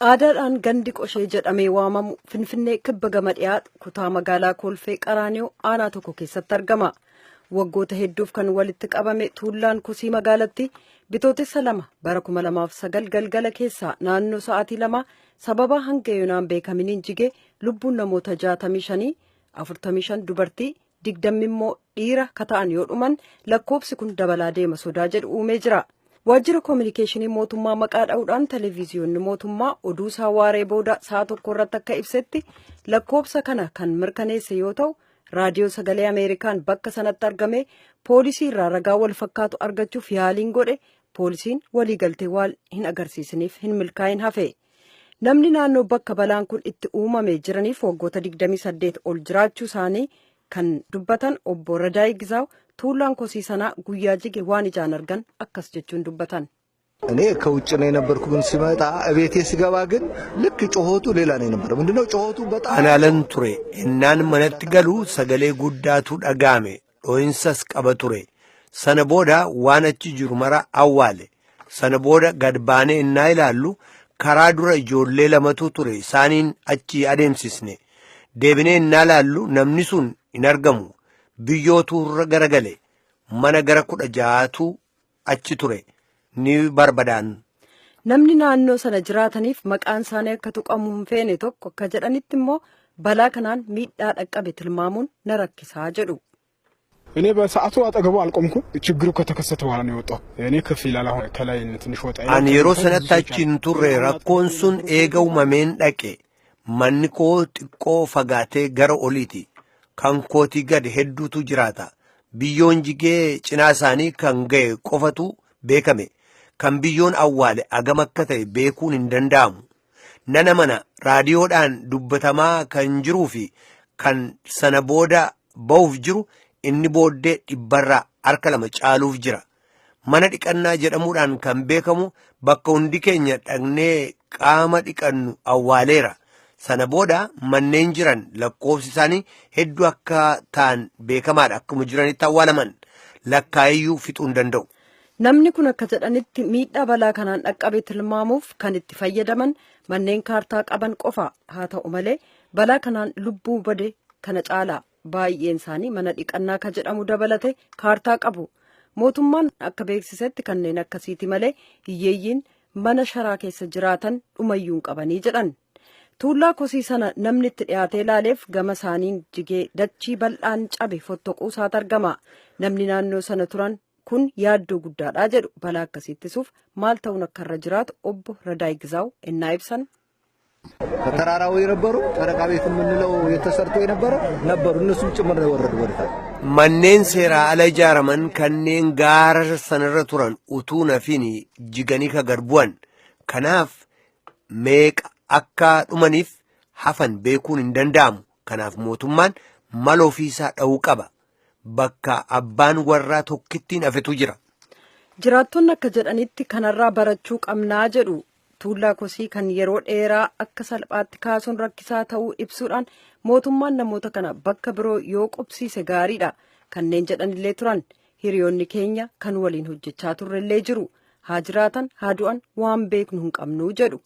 Aadaadhaan gandi Qoshee jedhamee waamamu Finfinnee kibba gama dhiyaa kutaa magaalaa Kolfee Qaraaniyoo aanaa tokko keessatti argama. Waggoota hedduuf kan walitti qabame tuullaan kosii magaalatti Bitootessa 2 bara 2009 galgala keessaa naannoo sa'aatii 2 sababa hanga yoonaan beekaminiin jigee lubbuun namoota 65, 45 dubartii, 20 immoo dhiira ka ta'an yoo dhuman, lakkoobsi kun dabalaa deema sodaa jedhu uumee jira. Waajjira koominikeeshinii mootummaa maqaa dha'uudhaan televiziyoonni mootummaa oduu isaa waaree booda sa'a 1 irratti akka ibsetti lakkoobsa kana kan mirkaneesse yoo ta'u, raadiyoo Sagalee Ameerikaan bakka sanatti argame poolisii irraa ragaa wal fakkaatu argachuuf yaaliin godhe poolisiin waliigaltee waan hin agarsiisiniif hin milkaa'in hafe. Namni naannoo bakka balaan kun itti uumame jiraniif waggoota 28 ol jiraachuu isaanii kan dubbatan obbo Radaay Gizaaw tuullaan kosii sanaa guyyaa jige waan ijaan argan akkas jechuun dubbatan. እኔ ከውጭ ነው የነበርኩ፣ ግን ሲመጣ እቤቴ ስገባ ግን ልክ ጮኸቱ ሌላ ነው የነበረው። ምንድነው ጮኸቱ? በጣም Ani alan ture. Innaan manatti galu sagalee guddaatu dhaga'ame. Dhoo'insas qaba ture. Sana booda waan achi jiru mara awwaale. Sana booda gad baanee innaa ilaallu karaa dura ijoollee lamatu ture, isaaniin achi adeemsisne. Deebinee innaa ilaallu namni sun hin argamu. Biyyootu irra garagale. Mana gara 16tu achi ture. Ni barbadaan. Namni naannoo sana jiraataniif maqaan isaanii akka tuqamu hin feene tokko akka jedhanitti immoo balaa kanaan miidhaa dhaqqabe tilmaamuun na rakkisaa jedhu. እኔ በሰዓቱ አጠገቡ አልቆምኩም። ችግሩ ከተከሰተ በኋላ ነው የወጣው። እኔ ከፍ ይላል። አሁን ከላይ ትንሽ ወጣ ይላል። Ani yeroo sanatti achi hin turre. Rakkoon sun eega uumameen dhaqe. Manni koo xiqqoo fagaatee gara oliiti. Kan kootii gad hedduutu jiraata. Biyyoon jigee cinaa isaanii kan ga'e qofatu beekame. Kan biyyoon awwaale agam akka ta'e beekuun hin danda'amu. Nana mana raadiyoodhaan dubbatamaa kan jiruu fi kan sana booda ba'uuf jiru inni booddee dhibbarraa harka lama caaluuf jira. Mana dhiqannaa jedhamuudhaan kan beekamu bakka hundi keenya dhaqnee qaama dhiqannu awwaaleera. Sana booda manneen jiran lakkoofsi isaanii hedduu akka ta'an beekamaadha. Akkuma jiranitti awwaalaman, lakkaa'iyyuu fixuu hin danda'u. Namni kun akka jedhanitti miidhaa balaa kanaan dhaqqabe tilmaamuuf kan itti fayyadaman manneen kaartaa qaban qofa. Haa ta'u malee, balaa kanaan lubbuu bade kana caalaa baay'een isaanii mana dhiqannaa ka jedhamu dabalate kaartaa qabu. Mootummaan akka beeksisetti kanneen akkasiiti malee hiyyeeyyiin mana sharaa keessa jiraatan dhumayyuu hin qabanii jedhan. Tuullaa kosii sana namni itti dhiyaatee ilaaleef gama isaaniin jigee dachii bal'aan cabe fottoquu isaatu argama. Namni naannoo sana turan kun yaaddoo guddaadha jedhu. Balaa akkasii ittisuuf maal ta'uun akka irra jiraatu obbo Radaay Gizaaw innaa ibsan. ከተራራው የነበሩ ጨረቃ ቤት የምንለው የተሰርቶ የነበረ ነበሩ። እነሱም ጭምር ነው የወረዱ ወደታች። Manneen seeraa ala ijaaraman kanneen gaara sanarra turan utuu nafin jiganii ka gad bu'an. Kanaaf meeqa akka dhumaniif hafan beekuun hin danda'amu. Kanaaf mootummaan mala ofiisaa dha'uu qaba. Bakka abbaan warraa tokkittiin hafetu jira. Jiraattonni akka jedhanitti kanarraa barachuu qabnaa jedhu. Tuullaa kosii kan yeroo dheeraa akka salphaatti kaasuun rakkisaa ta'uu ibsuudhaan mootummaan namoota kana bakka biroo yoo qubsiise gaariidha kanneen jedhanillee turan. Hiriyoonni keenya kan waliin hojjechaa turrellee jiru, haa jiraatan haa du'an waan beeknu hin qabnuu jedhu.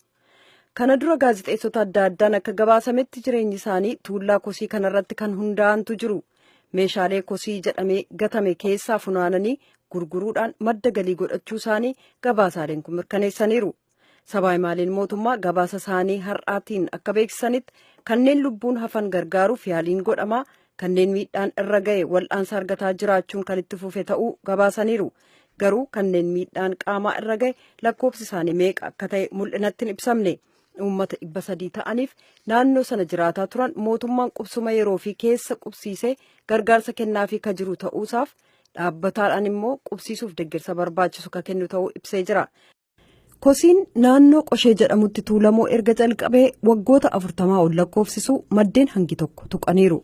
Kana dura gaazixeessota adda addaan akka gabaasametti jireenyi isaanii tuullaa kosii kanarratti kan hundaa'antu jiru. Meeshaalee kosii jedhamee gatame keessaa funaananii gurguruudhaan madda galii godhachuu isaanii gabaasaaleen kun mirkaneessaniiru. Sabaa himaaleen mootummaa gabaasa isaanii har'aatiin akka beeksisanitti kanneen lubbuun hafan gargaaruuf yaaliin godhamaa, kanneen miidhaan irra ga'e wal'aansa argataa jiraachuun kan itti fufe ta'uu gabaasaniiru. Garuu kanneen miidhaan qaamaa irra ga'e lakkoofsi isaanii meeqa akka ta'e mul'inatti hin ibsamne. Uummata 300 ta'aniif naannoo sana jiraataa turan mootummaan qubsuma yeroo fi keessa qubsiisee gargaarsa kennaafii ka jiru ta'uusaaf dhaabbataadhaan immoo qubsiisuuf deeggarsa barbaachisu ka kennu ta'uu ibsee jira. Kosiin naannoo Qoshee jedhamutti tuulamoo erga jalqabee waggoota 40 ol lakkoofsisuu maddeen hangi tokko tuqaniiru.